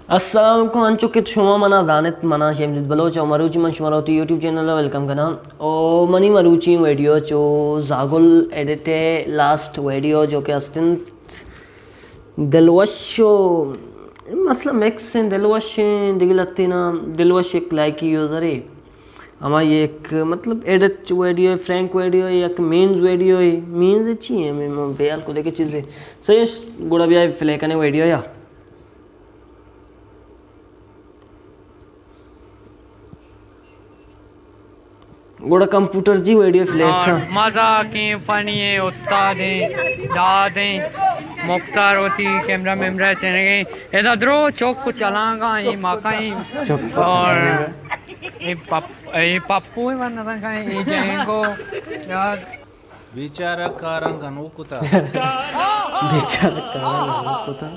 السلام علیکم، انچو کہ شما منا زانت، منا شمشید بلوچ ءُ مروچی من شما را وتی یوٹیوب چینل ءَ ویلکم کناں۔ او منی مروچی ویڈیو چو زاگل ایڈٹ ءِ لاسٹ ویڈیو جو کہ است انت دلوش ءُ مطلب مکس ایں، دلوش ایں، دگہ لہتیں نا، دلوش یک لائکی یوزرے، ہما یک مطلب ایڈٹ ویڈیو، پرینک ویڈیو، یک مینز ویڈیو، مینز چی ایں؟ ہمے من بیال کو دگہ چیزے۔ صحیح ایں، گڑا بیا پلے کنے ویڈیو یا۔ گڑا کمپیوٹر جی ویڈیو پلے کن۔ مزاکیں فنی ایں، استاد ایں، داد ایں، مختار وتی کیمرہ میمرہ چنگیں۔ ادا درو چوک کو چلانگا ایں، ماکا ایں۔ چپ کو اور چلانگا۔ اے پپ-، اے پپو ایں، من نزاناں اے جنگو یار۔ بیچارہ کاراں گنوک کتا۔ بیچارہ کاراں گنوک کتا۔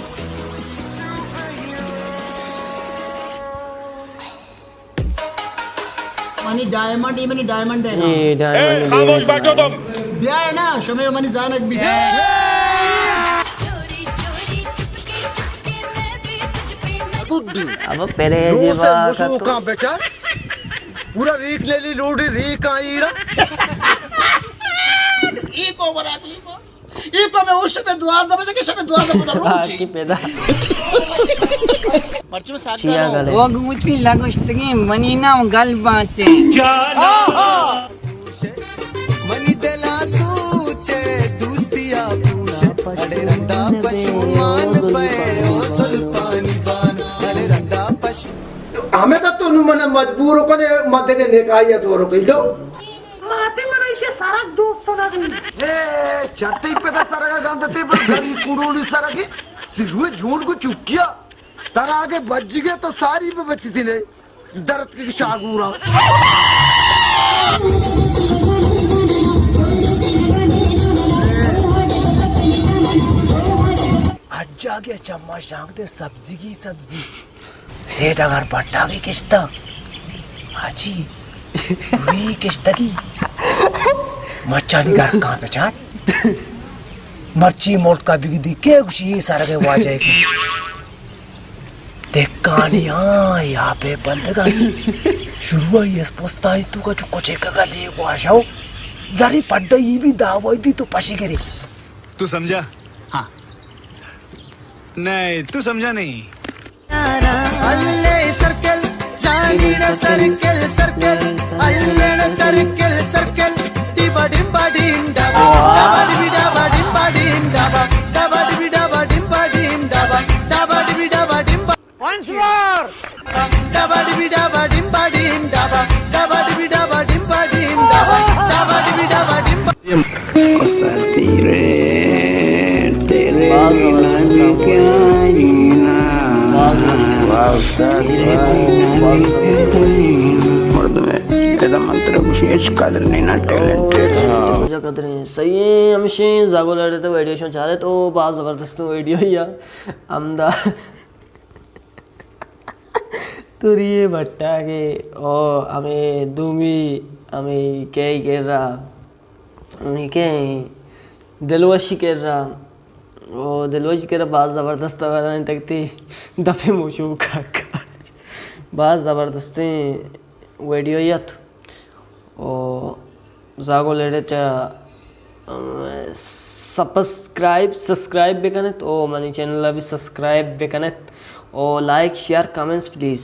منی ڈائمنڈ، اے منی ڈائمنڈ ایں نا۔ اے ڈائمنڈ ایں۔ خاموش بیٹھو تم۔ بیا ایں نا، شمے منی زانگ بی۔ ابا پہلے یہ بات تو کہاں بیچار؟ پورا ریک لے لی، لوڈی ریک آئی را۔ ای کو برا کلیپا۔ ای کو میں اوش پہ دوازدہ بجے کے شپے دوازدہ بجے روچی۔ پیدا۔ مرچی میں ساتھ چیا گلے؟ وہ گوچی لگوشتگی منی نام گل باتے۔ منی دلا سوچے دوستیا پوچے، اڑے رندا پشمان پے او سلطانی بان، اڑے رندا پش ہمے تو تو نوں من مجبور کنے، ما دگہ نکاحی ءَ دور کئی لو۔ ماتے من ایشی سرک دوست نہ دی۔ اے، چرتے پدا سرک گندتے پر گری کڑولی سرکی۔ سروے جون کو چکیا۔ ترا اگے بجگے تو ساری پہ بچتی نے۔ درد کی شاگورا۔ ہر جاگے چما شانگ دے سبزی کی سبزی۔ سیٹھ اگر پٹاگی کشتا، حاجی، وی کشتگی۔ مچانی گھر کہاں پہ چار؟ مرچی ملک کا بگدی کے گوشی یہ سارا کے واجہ کی۔ دکانی ہاں یا پہ بندگا۔ شروع ہی اس پوستانی تو کا چکو چیک گلی واجہ۔ زری پڈا یہ بھی دعوی بھی تو پشی گری۔ تو سمجھا؟ ہاں۔ نہیں، تو سمجھا نہیں۔ اللہ سرکل، جانیڑ سرکل، سرکل، اللہ سرکل، سرکل، ڈیبا ڈیمبا ڈیم ڈابا، ڈابا ڈیبی ڈابا ڈیمبا ڈیم ڈابا، ڈابا ڈیبی ڈابا ڈیمبا ڈیم ڈابا، ڈابا ڈیبی ڈابا ڈیمبا۔ Once more. ڈابا ڈیبی ڈابا ڈیمبا ڈیم ڈابا، ڈابا ڈیبی ڈابا ڈیمبا ڈیم ڈابا، ڈابا ڈیبی ڈابا ڈیمبا۔ اساطیر تیرے نام کیا ہی نا۔ مردم ادا من ترا گوشی ہچ قدر نہیں نا، ٹیلنٹ۔ ہاں۔ کجا قدر نہیں۔ صحیح ہے، ہمشیں زاگو لڑے تو ویڈیو شو چارے تو باز زبردست ویڈیو ہی ہے۔ ہمدا توری بٹا کہ او ہمیں دومی ہمیں کئی کرا، ہمیں کئی دلوشی کرا، او دلوشی کرا باز زبردست خبرانی تکتی دپے موشو کا۔ باز زبردستیں ویڈیو یت۔ او زاگو لیڑے چا، ام، سبسکرائب، سبسکرائب بکنت او منی چینل بھی سبسکرائب بکنت oh like, share, comments please.